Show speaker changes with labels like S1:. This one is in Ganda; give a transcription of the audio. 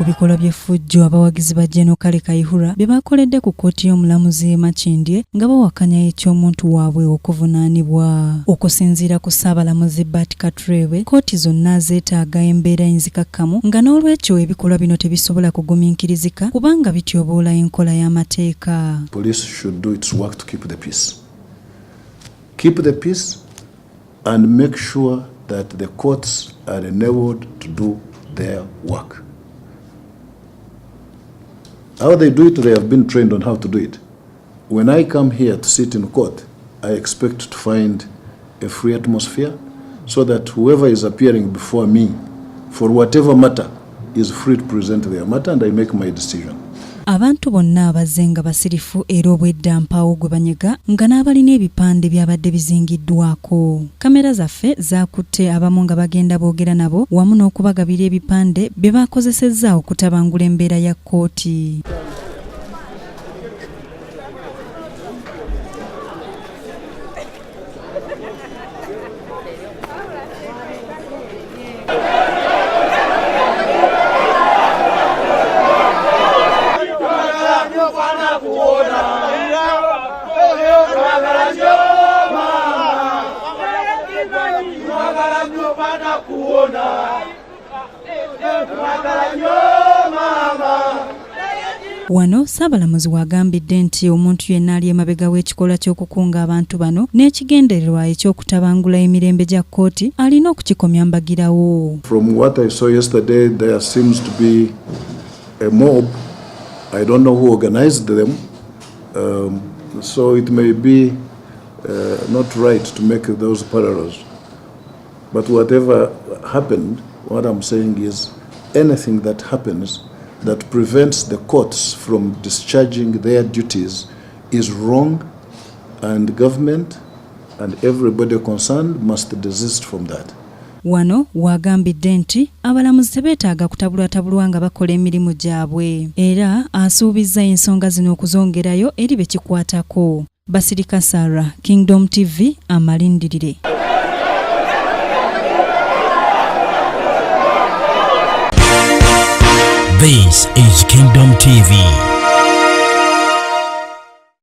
S1: Ku bikolwa by'effujjo abawagizi ba Gen. Kale Kayihura bye baakoledde ku kkooti y'omulamuzi e Makindye nga bawakanya eky'omuntu waabwe okuvunaanibwa. Okusinziira ku Ssaabalamuzi Bart Katureebe, kkooti zonna zeetaaga embeera enzikakkamu nga n'olwekyo ebikolwa bino tebisobola kugumiikirizika kubanga bityoboola enkola y'amateeka.
S2: Police should do its work to keep the peace. Keep the peace and make sure that the courts are enabled to do their work. How they do it, they have been trained on how to do it. When I come here to sit in court, I expect to find a free atmosphere so that whoever is appearing before me for whatever matter is free to present their matter and I make my decision.
S1: Abantu bonna abazze nga basirifu era obwedda mpaawo gwe banyega nga n'abalina ebipande byabadde bizingiddwako. Kamera zaffe zaakutte abamu nga bagenda boogera nabo wamu n'okubagabira ebipande bye baakozesezza okutabangula embeera ya kkooti. Wano Ssaabalamuzi w'agambidde nti omuntu yenna ali emabega w'ekikolwa ky'okukunga abantu bano n'ekigendererwa eky'okutabangula emirembe gya kkooti alina okukikomya mbagirawo.
S2: From what I saw yesterday, there seems to be a mob. I don't know who organized them. So it may be not right to make those parallels. But whatever happened, what I'm saying is anything that happens that prevents the courts from discharging their duties is wrong, and government and everybody concerned must desist from that.
S1: Wano w'agambidde nti abalamuzi tebeetaaga kutabulwatabulwa nga bakola emirimu gyabwe era asuubizza ensonga zino okuzongerayo eri be kikwatako. Basirika Sarah, Kingdom TV, amalindirire.
S3: This is Kingdom TV.